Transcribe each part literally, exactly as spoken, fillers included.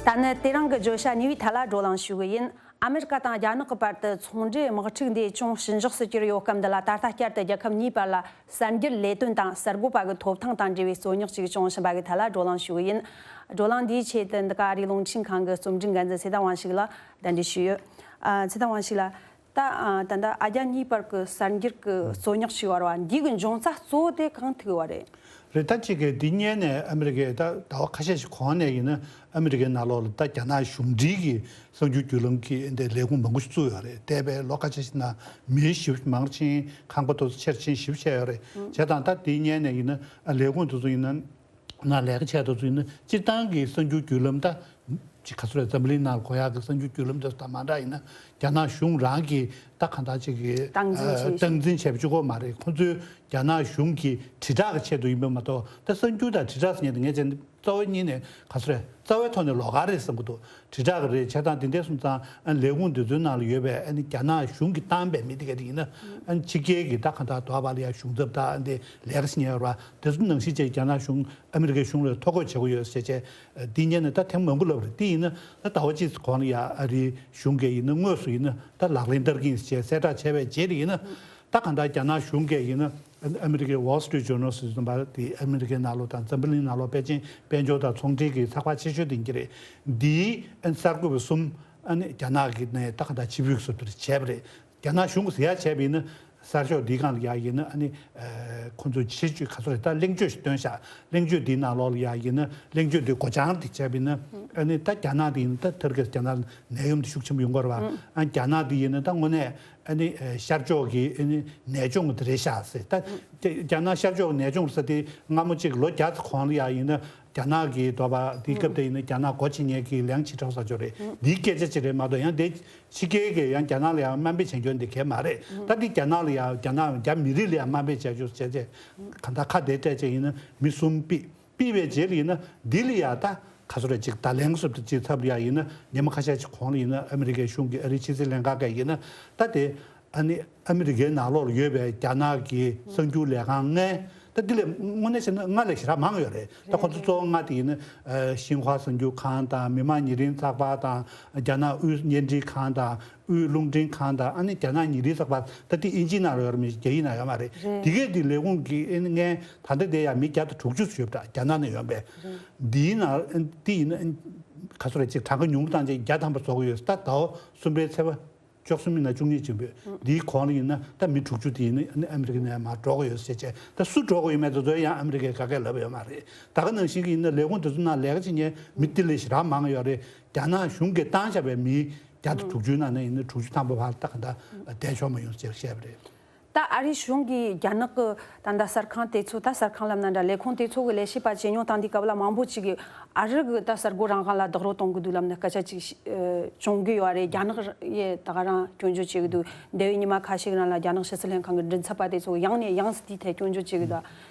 ད་ནི་དེ་རིང་གི་བརྗོད་བྱ་གཉིས་པའི་ཐད་ལ་བགྲོ་གླེང་ཞུ་གི་ཡིན། ཨ་མེ་རི་ཀ་དང་རྒྱ་ནག་གི་བར་དུ་ཚོང་འབྲེལ་དམག་འཁྲུག་འདི་ཅུང་ཞི་འཇགས་སུ་གྱུར་ཡོད་སྐབས་འདི་ལ། ད་ལྟ་བསྐྱར་དུ་རྒྱལ་ཁབ་གཉིས་བར་ལ་གསར་འགྱུར་ལས་དོན་དང་གསར་འགོད་པ་གི་ཐོབ་ཐང་དང་འབྲེལ་བའི་རྩོད་རྙོག་ཅིག་བྱུང་བཞིན་པ་གི་ཐད་ལ་བགྲོ་གླེང་ཞུ་གི་ཡིན། བགྲོ་གླེང་འདིའི་ཆེད་དུ་འདི་ག་ཨ་རིའི་རླུང་འཕྲིན་ཁང་གི་རྩོམ་སྒྲིག་འགན་འཛིན་ཚེ་བརྟན་དབང་ཕྱུག་ལགས་གདན་འདྲེན་ཞུས་ཡོད། ཨ། ཚེ་བརྟན་དབང་ཕྱུག་ལགས། ད་ཨ། ད་ལྟ་ཨ་རྒྱ་གཉིས་བར་གྱི་གསར་འགྱུར་གྱི་རྩོད་རྙོག་ཞིག་ཡོད་རེད་བ། འདི་གི་འབྱུང་རྩ་གཙོ་བོ་དེ་གང་ཐུག་ཡོད་རེད། རེད། ད་གཅིག་གིས་འདི་སྔོན་ནས་ཨ་མི་རི་ཀས་ད་ཟླ་བ་ཁ་ཤས་ཤིག་གོང་ནས་ཡིན་ན་ཨ་མི་རི་ཀའི་ནང་ལོགས་ལ་ད་རྒྱ་ནག་གཞུང་འབྲེལ་གྱི་གསར་འགྱུར་བརྒྱུད་ལམ་གྱི་འདི་ལས་ཁུངས་མང་པོ་ཞིག་བཙུགས་ཡོད་རེད། འདས་པའི་ལོ་ཁ་ཤས་ཤིག་ནང་མི་ཞེ་པོ་མང་ཕྱིན། ཁང་པ་དེ་ཚོ་ཕྱིར་ཕྱིན་ཞེ་པོ་བྱས་ཡོད་རེད། བྱས་ཙང་ད་འདི་སྔོན་ནས་ཡིན་ན་ལས་ཁུངས་དེ་ཚོ་ཡིན་ན། ནང་ལས་ཀ་བྱས་དུས་ཚོད་ནི་སྤྱིར་བཏང་གི་གསར་འགྱུར་བརྒྱུད་ལམ་ད་ཅིག་ག་ཚོད་རེད། འཛམ་བུ་གླིང་ནང་ལ་གོ་ཡག་གི་གསར་འགྱུར་བརྒྱུད་ལམ་དེ་དང་མ་འདྲ་ཡིན་ན། རྒྱ་ནག་གཞུང་རང་གིས་ད་གང་ལྟར་ཅིག་གི་སྟངས་འཛིན་བྱེད། སྟངས་འཛིན་བྱས་པ་གཅིག་པོ་མ་རེད། ཁོང་ཚོས་རྒྱ་ནག་གཞུང་གི་དྲིལ་བསྒྲགས་ཀྱི་ཆེད་དུ་ཡིན་པ་མ་གཏོགས། ད་གསར་འགྱུར་དང་དྲིལ་བསྒྲགས་ཟེར་མཁན་དེ་ངས་བྱས་ན་རྩ་བ་ཉིད་ནས་ག་ཚོད་རེད། རྩ་བའི་ཐོག་ནས་ལོགས་ཀ་རེད་བསམ་གྱི་འདུག་དྲིལ་བསྒྲགས་རེད། བྱས་ཙང་དེ་འདྲ་སོང་ཙང་ཨ་ལས་ཁུངས་དེ་ཚོའི་ནང་ལ་ཡོད་པའི་ཨ་ནི་རྒྱ་ནག་གཞུང་གིས་བཏང་པའི་མི་དེ་ག་དེ་ཡིན་ན། ཨ་ནི་ཕྱི་རྒྱལ་གྱི་ད་གང་ལྟར་དོ་བ་ལ་ཡ་གཞུང་ཚབ་དང་ཨ་འདི་ལས་ཀ་བྱེད་མཁན་ཡོད་རེད་བ། དེ་ཚོ་ནང་བཞིན་བྱས་རྒྱ་ནག་གཞུང་ཨ་མི་རི་ཀའི་གཞུང་ལ་ཐོ་འགོད་བྱེད་དགོས་ཡོད་ཟེར་བྱས། འདི་སྔོན་ནས་ད་ཐེངས་མང་པོ་ལབ་རེད། དེ་ཡིན་ན་ད་ཟླ་བ་གཅིག་གོང་ལ་ཡ་ཨ་རིའི་གཞུང་གིས་ཡིན་ན་དངོས་སུ་ཡིན་ན་ད་ལག་ལེན་བསྟར་གྱི་ཡིན་ཟེར་བྱས་གསལ་བསྒྲགས་བྱས་པའི་རྗེས་ལ་ཡིན་ན། ད་གང་ལྟར་རྒྱ་ནག་གཞུང་གིས་ཡིན་ན་ཨ་མི་རི་ཀའི་Wall Street Journal་ཟེར་བ་དེ་ཨ་མི་རི་ཀའི་ནང་ལོགས་དང་འཛམ་བུ་གླིང་ནང་ལོགས་ཕལ་ཆེར་དཔལ་འབྱོར་དང་ཚོང་འབྲེལ་གྱི་ཚགས་པར་ཆེ་ཤོས་དེ་ཡིན་གྱི་རེད། འདིའི་ཨ་ནི་གསར་འགོད་པ་གསུམ་ཨ་ནི་རྒྱ་ནག་གི་ནས་ད་གང་ལྟར་ཕྱིར་འབུད་བཟོ་འདྲ་བྱས་པ་རེད། རྒྱ་ནག་གཞུང་གིས་ཟེར་ཡག་བྱས་པ་ཡིན་ན། གསར་ཤོག་འདིའི་སྒང་ལ་ཡ་ཡིན་ན་ཨ་ནི་ཨ་ཁོང་ཚོས་ཕྱི་བཅུད་ག་ཚོད་རེད། ད་གླེང་བརྗོད་ཞིག་བཏོན་ཤག་གླེང་བརྗོད་འདིའི་ནང་ལོགས་ལ་ཡ་ཡིན་ན། གླེང་བརྗོད་འདི་སྒོ་བྱང་འདི་བྱས་པ་ཡིན་ན། ཨ་ནི་ད་རྒྱ་ནག་འདི་ཡིན་ན་ད་ཐར་ཀེས་རྒྱ་ནག་ནད་ཡམས་འདི་ཤུགས་ཆེན་པོ་ཡོང་གི་རེད་བ། ཨ་རྒྱ་ནག་འདི་ཡིན་ན་ད་དངོས་གནས་ཨ་ནི་ཨ་ཤར་ཕྱོགས་ཀྱི་ཨ་ནི་ནད་གཅོང་འདི་རེད་ཤག་ཟེར། ད་རྒྱ་རྒྱ་ནག་ཤར་ཕྱོགས་ཀྱི་ནད་གཅོང་ཟེར་དེ་སྔ་མོ་གཅིག་ལོ་བརྒྱ་ཙམ་གོང་ལ་ཡ་ཡིན་ན། རྒྱ་ནག་གི་དོ་བ་དེའི་སྐབས་དེ་ཡིན་ན་རྒྱ་ནག་སྒོ་ཕྱེ་མཁན་གྱི་ལན་ཕྱིར་འཕྲོག་ས་ཅིག་རེད། འདིའི་སྐད་ཆ་ཅིག་རེད་མ་གཏོགས། ཡང་དེ་ཕྱི་རྒྱལ་གྱིས་ཡང་རྒྱ་ནག་ལ་ཡང་དམའ་འབེབས་བྱེད་རྒྱུ་འདི་གས་མ་རེད། ད་འདི་རྒྱ་ནག་ལ་ཡང་རྒྱ་ནག་རྒྱ་མི་རིགས་ལ་ཡང་དམའ་འབེབས་བྱ་རྒྱུ་བྱས་རྗེས་གང་ལྟར་ཁ་བརྡ་སྤྲད་བྱས་ཡིན་ན་མི་གསུམ་ཕུད། ཕུད་པའི་རྗེས་ལ་ཡིན་ན་འདི་ལ་ཡང་ད་ག་ཚོད་རེད། ཅིག་བརྡ་ལན་སོབ་ཏུ་ཅིག་ཚབ་ལ་ཡང་ཡིན་ན་ཉི་མ་ཁ་ཤས་ཅིག་གོང་ལ་ཡིན་ན་ཨ་མི་རི་ཀའི་གཞུང་གིས། ཨ་རིའི་ཕྱི་སྲིད་ལྷན་ཁང་གིས་ཡིན་ན་ད་དེ། ཨ་ནི་ཨ་མི་རི་ཀའི་ནང་ལོགས་ལ་ཡོད་པའི་རྒྱ་ནག་གི་གསར་འགྱུར་ལས་ཁང་ལྔ། ད་འདི་ལས་དངོས་གནས་བྱས་ན་ལྔ་ལས་ཞེ་དྲག་མང་ཡོད་རེད། ད་ཁོ་ཚོ་གཙོ་བོ་ལྔ་དེ་ཡིན་ན་ཨ་ཤིན་ཧྭ་གསར་འགྱུར་ཁང་དང་། མི་དམངས་ཉེ་རིང་ཚགས་པར་དང་། རྒྱ་ནག་དབུས་བརྙན་འཕྲིན་ཁང་དང་། དབུས་རླུང་འཕྲིན་ཁང་དང་། ཨ་ནི་རྒྱ་ནག་ཉིན་རེའི་ཚགས་པར། ད་འདི་དབྱིན་ཇིའི་ནང་ལ་ཡོད་རེད་མ་གཏོགས་རྒྱ་ཡིག་ནང་ཡོད་མ་རེད། རེད། དེ་གས་འདི་ལས་ཁུངས་ཀྱི་ཨ་ནི་ལྔ་ད་ལྟ་དེ་ཡང་མི་བརྒྱ་དང་དྲུག་ཅུ་ཡོད་པ་འདྲ། རྒྱ་ནག་ནས་ཡོང་པའི། འདིའི་ནང་འདི་ཡིན་ན་ག་ཚོད་རེད། ཅིག་གྲངས་ཀ་ཉུང་རུ་བཏང་རྗེས་བརྒྱ་ཐམ་པ་བཟོ་གི་ཡོད། ད་ཟླ་བ་གསུམ་པའི་ཚེས་པ་བཅུ་གསུམ་ཡིན་ན་བཅུ་གཉིས་ཅིག་པོས། འདིའི་གོང་ལ་ཡིན་ན་ད་མི་དྲུག་ཅུ་དེ་ཡིན་ན་ཨ་ནི་ཨ་མི་རི་ཀ་ནས་མར་འགྲོ་གི་ཡོད་ཟེར་བྱས། ད་སུ་འགྲོ་གི་ཡོད་མེད་དེ་ཚོ་ཡང་ཨ་མི་རི་ཀས་ག་གས་ལབ་ཡོད་མ་རེད། ད་ག་ནང་བཞིན་གྱི་ཡིན་ན་ལས་ཁུངས་དེ་ཚོ་ནང་ལས་ཀ་བྱེད་མཁན་མི་དེ་ལས་ཞེ་དྲག་མང་ཡོད་རེད། རྒྱ་ནག་གཞུང་གིས་བཏང་བཞག་པའི་མི་བརྒྱ་དང་དྲུག་ཅུའི་ནང་ནས་ཡིན་ན་དྲུག་ཅུ་ཐམ་པ་ཕར་ད་ག་འདྲ་བསྡད་ཆོག་མ་ཡོང་ཟེར་བཤད་པ་རེད། ད་ཨ་རིའི་གཞུང་གིས་རྒྱ་ནག་གི་ད་ལྟ་གསར་ཁང་དེ་ཚོ། ད་གསར་ཁང་ལབ་ན་འདྲ། ལས་ཁུངས་དེ་ཚོ་གི་ལས་བྱེད་པ་ཇེ་ཉུང་བཏང་དུས་སྐབས་ལ་མང་པོ་ཅིག་གིས་ཨ་རི་གི་ད་གསར་འགོད་རང་དབང་ལ་རྡོག་རོལ་གཏོང་གི་འདུག་ལབ་ནས་སྐད་ཆ་ཅིག་ཨ་བྱུང་གི་ཡོད་རེད། རྒྱ་ནག་ཡས་ད་ག་རང་སྐྱོན་བརྗོད་བྱེད་ཀྱི་འདུག་འདས་པའི་ཉི་མ་ཁ་ཤས་ཀྱི་རིང་ལ་རྒྱ་ནག་ཕྱི་སྲིད་ལྷན་ཁང་གི་མགྲིན་ཚབ་པ་དེ་ཚོ་ཡང་ནས་ཡང་དེའི་ཐད་སྐྱོན་བརྗོད་བྱེད་ཀྱི་འདུག་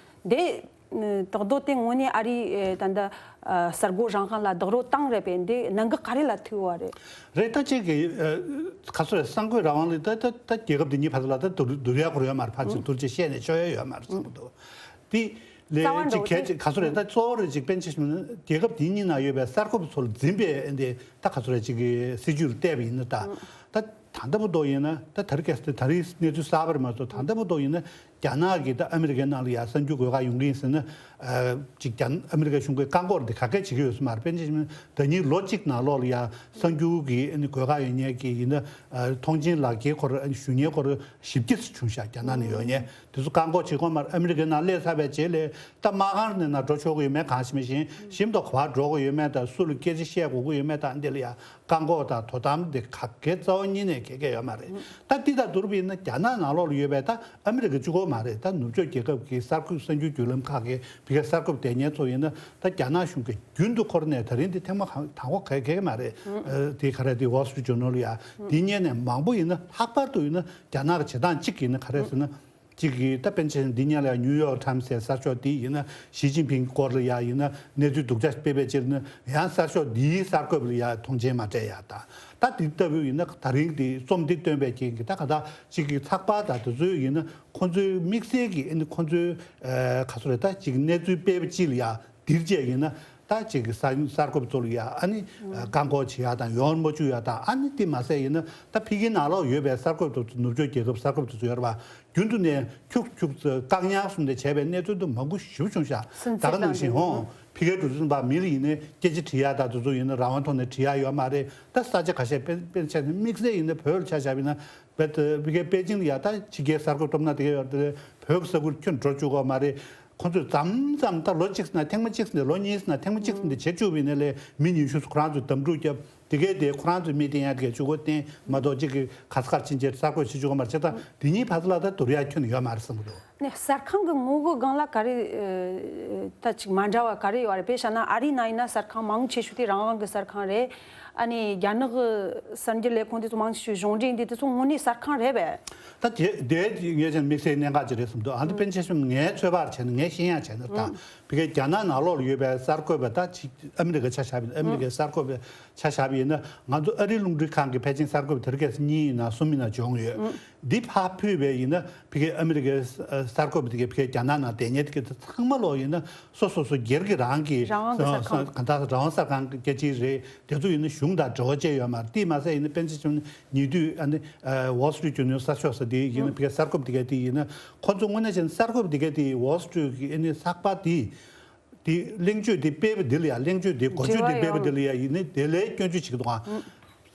འདི་ཨ་རྡོག་རྡོག་དེ་དངོས་གནས་ཨ་རིའི་ཨ་ད་ལྟ་ཨ་གསར་འགོད་རང་དབང་ལ་རྡོག་རོལ་བཏང་རེད་པས། འདི་གནད་འགག་ག་རེ་ལ་ཐུག་པ་རེད། རེད། ད་ཅིག་གི་ཨ་ག་ཚོད་རེད། གསར་འགོད་རང་དབང་ལ་ད་ད་ད་རྒྱལ་ཁབ་འདི་གཉིས་བར་ལ་ད་བསྡུར་བསྡུར་ཡག་ཁོ་རང་ཡོད་མ་རེད། ཕལ་ཆེར་བསྡུར་བྱས་བཤད་ནས་ཆོག་ཡག་ཡོད་མ་རེད་བསམ་གྱི་འདུག་དེ་ལས་རྩ་བ་ཅིག་འགྲོ་གལ་ཆེ་ག་ཚོད་རེད། ད་གཙོ་བོ་རེད། ཅིག་དཔེར་ན་ཆ་བཞག་ན་རྒྱལ་ཁབ་འདི་གཉིས་ནང་ཡོད་པའི་གསར་འགོད་པ་ཚོ་ལ་འཛིན་པའི་འདི་ད་ག་ཚོད་རེད། ཅིག་གི་སྲིད་ཇུས་ལ་བལྟས་པ་ཡིན་ན། ད་ད་ད་ལྟ་བར་དུ་ཡིན་ན། ད་ད་རེས་གལ་སྲིད་ད་རེས་གནས་ཚུལ་གསར་པ་རེད་མ་གཏོགས། ད་ལྟ་བར་དུ་ཡིན་ན་རྒྱ་ནག་གིས་ད་ཨ་མི་རི་ཀའི་ནང་ལ་ཡ་གསར་འགྱུར་འགོད་ག་ཡོང་གི་ཡིན་ཟེར་ན། ཨ་ཅིག་རྒྱ་ཨ་མི་རི་ཀའི་གཞུང་གིས་བཀག་འགོག་འདི་ག་གས་བྱེད་ཀྱི་ཡོད་ས་མ་རེད། དཔེར་ན་ཆ་བཞག་ན་ཟླ་ཉིན་ལོ་གཅིག་ནང་ལོགས་ལ་ཡ་གསར་འགྱུར་གྱི་ཨ་ནི་འགོད་ག་ཡོང་མཁན་གྱི་ཡིན་ན། ཨ་མཐོང་མཆན་ལག་འཁྱེར་སྐོར། ཨ་ནི་ཞུ་མཁན་སྐོར་བཞི་བརྒྱ་ཙམ་བྱུང་ཤག་རྒྱ་ནག་ནས་ཡོང་མཁན་དེ་ཚོ་བཀག་འགོག་བྱེད་དགོས་མ་རེད། ཨ་མི་རི་ཀའི་ནང་སླེབས་ཚར་བའི་རྗེས་ལ་ད་མ་གང་ནས་ན་འགྲོ་ཆོག་གི་ཡོད་མེད། གང་ཞིག་མི་ཤེས། ཞིམ་དུ་ག་པར་འགྲོ་གི་ཡོད་མེད་དང་། སུ་ལ་སྐད་ཆ་བཤད་དགོས་ཀྱི་ཡོད་མེད་དང་། འདི་ལ་ཡ་བཀག་འགོག་དང་དོ་དམ་དེ་ག་གེ་རྩ་བ་ཉིད་ནས་གེ་གེ་ཡོད་མ་རེད། ད་འདི་དང་བསྡུར་བ་ཡིན་ན་རྒྱ་ནག་ནང་ལོགས་ལ་ཡོད་པའི་ད་ཨ་མི་རི་ཀ་གཅིག་པོ་མ་རེད། ད་ནུབ་ཕྱོགས་རྒྱལ་ཁབ་ཀྱི་གསར་འགོད་གསར་འགྱུར་བརྒྱུད་ལམ་ཁག་གི་ཕ་གིའི་གསར་འགོད་པ་དེ་ཚོ་ཡིན་ན། ད་རྒྱ་ནག་གཞུང་གིས་རྒྱུན་དུ་ཁོ་རང་ནས་ད་རིང་འདི་ཐེངས་མ་གང་དང་པོ་ག་གེ་མ་རེད། ཨ་དེ་ག་རེ། དེ་Wall Street Journal་ཡ། དེ་སྔོན་ནས་མང་པོ་ཡིན་ན། ལྷག་པར་དུ་ཡིན་ན་རྒྱ་ནག་གི་བྱེད་སྟངས་གཅིག་ཡིན་ན་ག་རེ་ཟེར་ན། གཅིག་གིས་ད་དཔེར་ན་ཆ་བཞག་ན་འདི་སྔོན་ལ་ཡང་ནིའུ་ཡོག་ཊའིམ་སི་ཟེར་གསར་ཤོག་འདི་ཡིན་ན། ཞི་ཅིན་ཕིང་སྐོར་ལ་ཡ་ཡིན་ན་གནས་ཚུལ་སྡུག་ཅག་སྤེལ་བའི་ཕྱིར་ན་ཡང་གསར་ཤོག་འདིའི་གསར་འགོད་པ་ལ་ཡ་མཐོང་མཆན་མ་སྤྲད་ཡ་དང་། ད་འདི་ལྟ་བུ་ཡིན་ན་ད་རིང་འདི་རྩོམ་འདི་བཏོན་པའི་རྐྱེན་གྱིས་ད་ག་ད་གཅིག་གི་ཚགས་པར་དང་དེ་ཚོའི་ཡིན་ན་ཁོང་ཚོའི་དམིགས་བསལ་གྱི་ཨ་ནི་ཁོང་ཚོའི་ཨ་ག་ཚོད་རེད། ད་གཅིག་གནས་ཚུལ་སྤེལ་བ་གཅིག་ལ་ཡ་འདིར་བྱས་ཡིན་ན། ད་ཅིག་གི་གསར་གསར་འགོད་ཚོ་ལ་ཡ་ཨ་ནི་བཀག་འགོག་བྱེད་ཡ་དང་ཡོང་མ་བཅུག་ཡ་དང་ཨ་ནི་དེ་མ་ཟད་ཡིན་ན་ད་ཕ་གིའི་ནང་ལོགས་ཡོད་པའི་གསར་འགོད་ཚོ་ནུབ་ཕྱོགས་རྒྱལ་ཁབ་གསར་འགོད་ཚོ་ཡོད་རེད་པ། རྒྱུན་དུ་ནས་ཁྱུག་ཁྱུག་བཀག་ཉར་གསུམ་དེ་བྱས་པའི་གནས་ཚུལ་དུ་མང་པོ་ཞེ་པོ་བྱུང་ཤག་ད་ག་ནང་བཞིན་ཧོང་ཕ་གིའི་འགྲོ་སོང་པ་མི་ལ་ཡིན་ནའི་སྐད་ཆ་དྲི་ཡ་ད་དེ་ཚོ་ཡིན་ན་རང་དབང་ཐོག་ནས་དྲི་ཡ་ཡོད་མ་རེད། ད་ས་ཆ་ཁ་ཤས་དཔེ་དཔེ་ཆ་དམིགས་བསལ་ཡིན་ན་བོད་ལ་ཆ་བཞག་པ་ཡིན་ན་བོད་དེ་ཕ་གིའི་པེ་ཅིང་ལ་ཡ་ད་ཕྱི་རྒྱལ་གསར་འགོད་སྟོབས་ན་དེ་ག་ཡོད་དེ་བོད་ཀྱི་ས་ཁུལ་ཁྱོན་འགྲོ་བཅུག་གོ་མ་རེད། ཁོང་ཚོས་མཚམས་མཚམས་ད་ལོ་གཅིག་ཟིན་ན་ཐེངས་མ་གཅིག་ཟིན་ན་ལོ་གཉིས་ཟིན་ན་ཐེངས་མ་གཅིག་ཟིན་ཏེ་བྱེད་བཅུག་པ་ཡིན་ན་ལས་མི་ཉི་ཤུ་ཁོ་རང་ཚོས་འདེམས་སྒྲུག་བརྒྱབ། དེ་གས་དེ་ཁོ་རང་ཚོའི་མི་བསྟེན་ཡ་དེ་གས་བཅུག་གོ་བསྟེན་མ་གཏོགས་གཅིག་གི་ག་ས་གར་ཕྱིན་ཆད་གསར་འགོད་བྱེད་བཅུག་གོ་མ་རེད། བྱས་ཙང་དེ་གཉིས་བར་ལ་ད་བསྡུར་ཡ་ཁྱོན་ནས་ཡོད་མ་རེད་བསམ་གི་འདུག་ནས་གསར་ཁང་གི་ངོ་བོ་སྒང་ལ་ག་རེ་ཨ་ད་ཅིག་མ་འདྲ་བ་ག་རེ་ཡོད་རེད། དཔེ་བཞག་ན་ཨ་རིའི་ནང་ཡིན་ན་གསར་ཁང་མང་ཆེ་ཤོས་དེ་རང་དབང་གི་གསར་ཁང་རེད། ཨ་ནི་རྒྱ་ནག་གི་གསར་འགྱུར་ལས་ཁུངས་དེ་ཚོ་མང་ཆེ་ཤོས་གཞུང་འབྲེལ་ཡིན་དུས་དེ་ཚོ་དངོས་གནས་གསར་ཁང་རེད་པས། ད་དེ་དེ་ངས་ཀྱང་དམིགས་བསལ་གནད་འགག་ཅིག་རེད་བསམ་འདུག་ཨ་ནི་ཨུ། པཎ་ཆེན་ཆེན་ངའི་ཚོད་དཔག་བྱས་ན་ངའི་ཤེས་ཡག་བྱས་ན་ད་ཨུ། ཕ་གིའི་རྒྱ་ནག་ནང་ལོགས་ལ་ཡོད་པའི་གསར་འགོད་པ་ད་ཅིག་ཨ་མི་རི་ཀ་ཆ་བཞག་པ་ཡིན་ན་ཨ་མི་རི་ཀའི་གསར་འགོད་པའི་ཆ་བཞག་པ་ཡིན་ན་ང་ཚོ་ཨ་རིའི་རླུང་འཕྲིན་ཁང་གི་ཕལ་ཆེར་གསར་འགོད་པ་དེ་རིང་ཁ་སང་གཉིས་ཡིན་ན་གསུམ་ཡིན་ན་བྱུང་ཡོད། ཨུ། འདི་ཕར་ཕུད་པའི་ཡིན་ན་ཕ་གིའི་ཨ་མི་རི་ཀའི་གསར་འགོད་པ་དེ་གའི་ཕ་གིའི་རྒྱ་ནག་ནང་བསྡད་མཁན་དེ་གའི་ཚང་མ་ལོག་ཡིན་ན་སོ་སོ་སོ་སྒེར་གྱི་རང་གི་རང་དབང་གི་གསར་ཁང་གང་ལྟར་རང་དབང་གསར་ཁང་གི་རྒྱལ་སྤྱི་རེད། དེ་ཚོ་ཡིན་ན་གཞུང་དང་འབྲེལ་བ་བཅས་ཡོད་མ་རེད། དེས་མ་ཟད་ཡིན་ན་པཎ་ཆེན་ཆེན་ཉེ་དུས་ཨ་ནི་Wall Street Journal་གསར་ཤོག་ཟེར་དེ་ཡིན་ན་ཕ་གིའི་གསར་འགོད་པ་དེ་གའི་དེ་ཡིན་ན་ཁོ་ཚོ་དངོས་གནས་བྱས་ན་གསར་འགོད་པ་དེ་གའི་དེ་Wall Street་གི་ཨ་ནི་ཚགས་པར་དེ་དེ་གླེང་བརྗོད་དེ་སྤེལ་བ་དེ་ལ་ཡ་གླེང་བརྗོད་དེ་འགོ་བརྗོད་དེ་སྤེལ་བ་དེ་ལ་ཡ་ཡིན་ན་དེ་ལས་སྐྱོན་བརྗོད་བྱེད་ཀྱི་འདུག་ཨང་།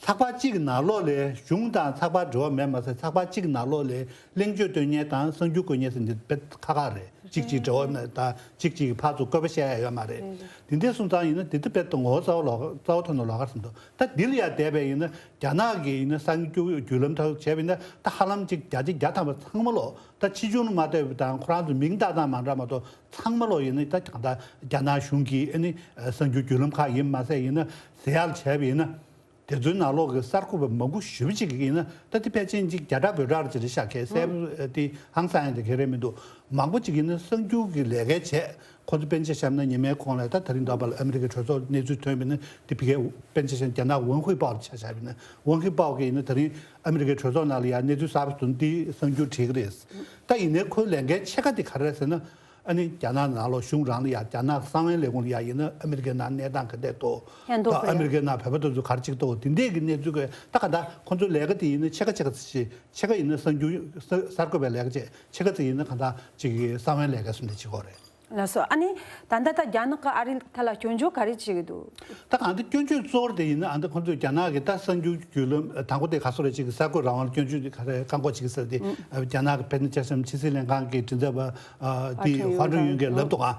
ཚགས་པར་གཅིག་གི་ནང་ལོགས་ལས་གཞུང་དང་ཚགས་པར་འབྲེལ་བ་མེད་མ་ཟད་ཚགས་པར་གཅིག་གི་ནང་ལོགས་ལས་གླེང་བརྗོད་སྟོན་མཁན་དང་གསར་འགྱུར་འགོད་མཁན་ཟེར་འདི་དཔེ་ཁག་ཁག་རེད། གཅིག་གཅིག་འབྲེལ་བ་མེད་དང་གཅིག་གཅིག་གི་ཕར་ཚུར་བཀོད་པ་བཤད་ཡ་ཡོད་མ་རེད། དེ་འདྲ་སོང་ཙང་ཡིན་ན་དེ་ལྟ་དཔེ་ངོ་བོ་རྩ་བ་ལོགས་རྩ་བ་ཐོག་ནས་ལོགས་ཀ་རེད་བསམ་འདུག་ད་འདི་ལ་ཡ་བསྡད་པས་ཡིན་ན་རྒྱ་ནག་གི་ཡིན་ན་གསར་འགྱུར་བརྒྱུད་ལམ་ཐོག་བྱས་པ་ཡིན་ན་ད་ཧ་ལམ་གཅིག་བརྒྱ་ཆ་བརྒྱ་ཐམ་པ་ཚང་མ་ལོག་ད་ཕྱིས་འབྱུང་ལ་མ་ལྟོས་པ་དང་ཁོ་རང་ཚོ་མིང་བཏགས་སྟངས་མ་འདྲ་མ་གཏོགས་ཚང་མ་ལོག་ཡིན་ན་ད་གང་ལྟར་རྒྱ་ནག་གཞུང་གིས་ཨ་ནི་གསར་འགྱུར་བརྒྱུད་ལམ་ཁག་ཡིན་མ་ཟད་ཡིན་ན་ཟེར་ཡག་བྱས་པ་ཡིན་ན། དེ་ཚོའི་ནང་ལོགས་ཀྱི་གསར་འགོད་པ་མང་པོ་ཞེ་པོ་ཅིག་གིས་ཡིན་ན་ད་དེ་ཕལ་ཆེར་ཅིག་རྒྱ་གྲགས་བོད་གྲགས་ཅིག་རེད་ཤག་གལ་གསལ་པོ་དེ་ཧང་སང་ཡ་དེ་ག་རེ་མི་འདུག་མང་པོ་ཅིག་ཡིན་ན་གསར་འགྱུར་གྱི་ལས་ཀ་བྱས་ཁོ་ཚོ་པཎ་ཆེན་བཤམས་ན་ཉི་མའི་ཁོངས་ལ་ད་དེ་རིང་འདོད་པ་ལ་ཨ་མི་རི་ཀའི་གྲོས་ཚོགས་གནས་ཚུལ་ཐོན་པ་ཡིན་ན་དེ་ཕ་གིའི་པཎ་ཆེན་བཤམས་རྒྱ་ནག་ཝུན་ཧུའེ་པའོ་ལ་ཆ་བཞག་པ་ཡིན་ན་ཝུན་ཧུའེ་པའོ་གིས་ཡིན་ན་དེ་རིང་ཨ་མི་རི་ཀའི་གྲོས་ཚོགས་ནང་ལ་ཡ་གནས་ཚུལ་གསར་པ་བཟུང་དེ་གསར་འགྱུར་བྲིས་ཀྱི་རེད། ད་ཡིན་ནའི་ཁོའི་ལས་འགན་ཕྱེད་ཀ་དེ་ག་རེ་རེད་ཟེར་ན། ཨ་ནི་རྒྱ་ནག་ནང་ལོགས་གཞུང་རང་ལ་ཡ་རྒྱ་ནག་གསང་བའི་ལས་ཁུངས་ལ་ཡ་ཡིན་ན་ཨ་མི་རི་ཀའི་ནང་གནས་སྟངས་ག་འདྲས་འདུག་ཧན་ཐོག་ད་ཨ་མི་རི་ཀའི་ནང་བོད་པ་དེ་ཚོ་ག་རེ་བྱེད་ཀྱི་འདུག་དེ་འདྲས་ཀྱི་གནས་ཚུལ་གྱི་ད་ག་ད་ཁོང་ཚོའི་ལས་ཀ་དེ་ཡིན་ན་ཕྱེད་ཀ་ཕྱེད་ཀ་ཅིག་ཕྱེད་ཀ་ཡིན་ན་གསར་འགྱུར་གསར་གསར་འགོད་པའི་ལས་ཀ་བྱས་ཕྱེད་ཀ་ཅིག་ཡིན་ན་ག་ད་ཅིག་གསང་བའི་ལས་ཀ་སུ་འདྲ་བྱེད་ཀྱི་ཡོད་རེད། ལགས་སོ། ཨ་ནི་ད་ལྟ་ད་རྒྱ་ནག་གི་ཨ་རིའི་ཐད་ལ་སྐྱོན་བརྗོད་ག་རེ་བྱེད་ཀྱི་འདུག་ད་གང་ལྟར་སྐྱོན་བརྗོད་གཙོ་བོ་དེ་ཡིན་ན་ཨ་ནི་ཁོང་ཚོས་རྒྱ་ནག་གི་ད་གསར་འགྱུར་བརྒྱུད་ལམ་དང་པོ་དེ་ག་སོ་རེ་གཅིག་གི་གསར་འགོད་རང་དབང་ལ་སྐྱོན་བརྗོད་དེ་ག་རེ་བཀག་འགོག་བྱེད་ཀྱི་ཟེར་ཏེ་རྒྱ་ནག་གི་དཔེར་ན་ཆ་བཞག་ན་ཕྱི་སྲིད་ལྷན་ཁང་གི་མགྲིན་ཚབ་པ་དེ་ཧྭ་ཀྲུང་ཡུན་གྱིས་ལབ་འདུག་ཨ།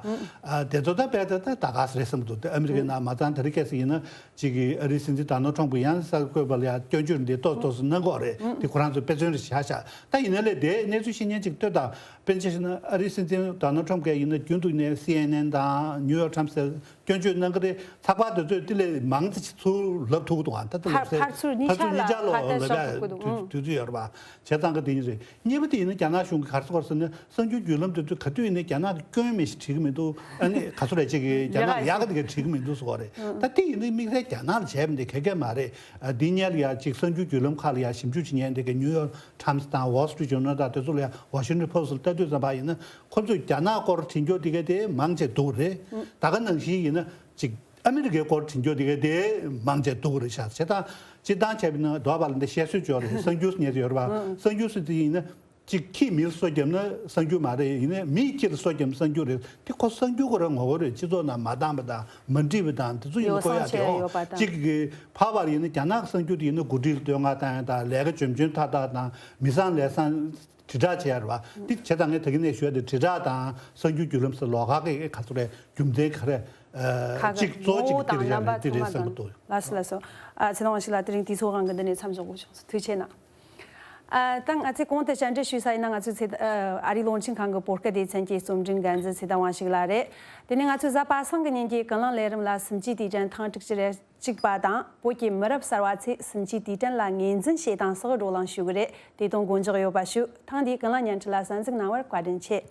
དེ་ཚོ་ད་དཔེ་ད་ད་ག་ཟེ་རེད་བསམ་འདུག་དེ་ཨ་མི་རི་ཀའི་ནང་མ་ཚང་དེ་རིང་ཁ་སང་ཡིན་ན་གཅིག་གི་ཨ་རིའི་སྲིད་འཛིན་ཌོ་ནལ་ཊམ་ཕུ་ཡང་གསར་འགོད་པ་ལ་ཡང་སྐྱོན་བརྗོད་འདི་ཏོག་ཙམ་ཏོག་ཙམ་གནང་གི་ཡོད་རེད། དེ་ཁོ་རང་ཚོ་དཔེ་མཚོན་རེ་བཞག་བཞག་ད་ཡིན་ན་ལས་དེའི་གནས་ཚུལ་ཤེས་མཁན་གཅིག་ལྟོས་དང་། དཔེར་ན་ཆ་བཞག་ན་ཨ་རིའི་སྲིད་འཛིན་ཌོ་ནལ་ཊམ་ཕུ་ཡིན་ན་རྒྱུན་དུ་ནས་སི་ཨེན་ཨེན་དང་ནིའུ་ཡོག་ཊའིམ་སི་ཟེར། སྐྱོན་བརྗོད་གནང་གི་རེད། ཚགས་པར་དེ་ཚོས་དེ་ལས་མང་ཙམ་ཞིག་ཚུར་ལབ་ཐུབ་ཀྱི་འདུག་ཨ། ད་དེ་ཕར་ལབ་ཚེ་ཕར་ཚུར་གཉིས་ཕར་ཚུར་ཆ་གཉིས་ལ་ཆ་ལོག་ཕར་ལབ་ཚུར་ཡ་ཕར་ཚུར་དུས་ཚོད་ཡོད་རེད་པ། བྱས་ཙང་གི་དེ་ཡིན་རེད། གཉིས་པ་དེ་ཡིན་ན་རྒྱ་ནག་གཞུང་གིས་ག་རེ་ཟེར་ཟེར་ན་གསར་འགྱུར་བརྒྱུད་ལམ་དེ་ཚོས་ག་དུས་ཡིན་ན་རྒྱ་ནག་གི་སྐྱོན་མེད་ཞིག་བྲིས་ཀྱི་མི་འདུག་ཨ་ནི་ག་ཚོད་རེད་ཅིག་གིས་རྒྱ་ནག་ལ་ཡག་གི་དེ་ག་བྲིས་ཀྱི་མི་འདུག་ཟེར་བ་རེད། ད་དེ་ཡིན་ན་དམིགས་བསལ་རྒྱ་ནག་ལ་བྱས་པ་འདི་ག་གེ་མ་རེད། ཨ། འདི་སྔོན་ལ་ཡ་ཅིག་གསར་འགྱུར་བརྒྱུད་ལམ་ཁག་ལ་ཡ་ཞིབ་འཇུག་བྱེད་མཁན་དེ་ག་ནིའུ་ཡོག་ཊའིམ་སི་དང་ཝོལ་སི་ཊི་རིཊ་ཇར་ནལ་དང་དེ་ཚོ་ལ་ཡ་ཝ་ཤིང་ཊོན་པོ་སི་ཊི་ལ་ལྟ་དུས་ཙམ་པ་ཡིན་ན་ཁོ་ཚོས་རྒྱ་ནག་སྐོར་བྲིས་འགྱོ་དེ་ག་དེ་མང་ཆེ་འདུག་རེད། ད་ག་ནང་བཞིན་ཡིན་ན་ཅིག་ཨ་མི་རི་ཀའི་སྐོར་བྲིས་འགྱོ་དེ་ག་དེ་མང་ཆེ་འདུག་རེད་ཤག་བྱས་ཙང་སྤྱིར་བཏང་བྱས་པ་ཡིན་ན་འདོད་པ་ལ་འདི་བཤད་སྲོལ་ཅིག་ཡོད་རེད། གསར་འགྱུར་ཉན་ཡོད་རེད་པ། གསར་འགྱུར་ཟེར་དེ་ཡིན་ན། གཅིག་ཁྱིས་མིར་སོ་བརྒྱབ་ན་གསར་འགྱུར་མ་རེད། ཡིན་ནའི་མིས་ཁྱི་ལ་སོ་བརྒྱབ་ན་གསར་འགྱུར་རེད། དེ་ཁོ་གསར་འགྱུར་ཁོ་རང་ངོ་བོ་རེད། སྤྱི་ཚོགས་ནང་མ་འདང་པ་དང་མ་འགྲིག་པ་དང་དེ་ཚོ་ཡིན་ན་ཡོ་བསྲང་བཀོད་ཡ་དེ་བྱས་ཡོད་པ་དང་། གཅིག་གི་ཕར་བར་ཡིན་ན་རྒྱ་ནག་གི་གསར་འགྱུར་དེ་ཡིན་ན་འགོ་ཁྲིད་ལ་བསྟོད་བསྔགས་བཏང་ཡ་དང་ལས་ཀ་འཇོན་འཇོན་ཐག་ཐག་དང་མི་བཟང་ལས་བཟང་དྲིལ་བསྒྲགས་བྱེད་ཡ་རེད་བ། དེ་བྱས་ཙང་ངས་ད་གིན་ནས་ཞུ་ཡ་དེ་དྲིལ་བསྒྲགས་དང་གསར་འགྱུར་བརྒྱུད་ལམ་ཟེར་ལོགས་ཀ་གི་ག་ཚོད་རེད། རྒྱུ་མཚན་ག་རེ། ཁ་གཅིག་གཙོ་བོ་གཅིག་དེ་རེད་ཡ་རེད། དེ་རེད་བསམ་གི་འདུག་ལགས་སོ་ལགས་སོ། ཨ། ཚེ་དབང་དབང་ཕྱུག་ལགས་དེ་རིང་དུས་ཚོད་དབང་གིས་འདི་ནས་མཚམས་འཇོག་དགོས་བྱུང་སོང་། ཐུགས་རྗེ་གནང་། ཨ། ད་ང་ཚོས་གོང་དུ་བཅར་འདྲི་ཞུས་ས་ཡིན་ན་ང་ཚོའི་ཚེ་ཨ་རིའི་རླུང་འཕྲིན་ཁང་གི་བོད་སྐད་སྡེ་ཚན་གྱི་རྩོམ་སྒྲིག་འགན་འཛིན་ཚེ་བརྟན་དབང་ཕྱུག་ལགས་རེད། དེ་ནས་ང་ཚོའི་གཟའ་པ་སངས་ཀྱི་ཉིན་གྱི་ཀུན་གླེང་ལས་རིམ་ལ་སུམ་ཅུའི་དུས་དྲན་ཐེངས་དྲུག་ཅུ་རེ་གཅིག་པ་དང་བོད་ཀྱི་མི་རབས་གསར་བ་ཚོས་སུམ་ཅུའི་དུས་དྲན་ལ་ངོས་འཛིན་བྱེད་སྟངས་སོགས་བགྲོ་གླེང་ཞུ་གི་རེད། དེ་དང་མགོ་འཇོག་ཡོད་པ་ཞུ། ཐེངས་འདིའི་ཀུན་གླེང་སྙན་སྒྲོན་ལ་གསན་གཟིགས་གནང་བར་བཀའ་དྲིན་ཆེ།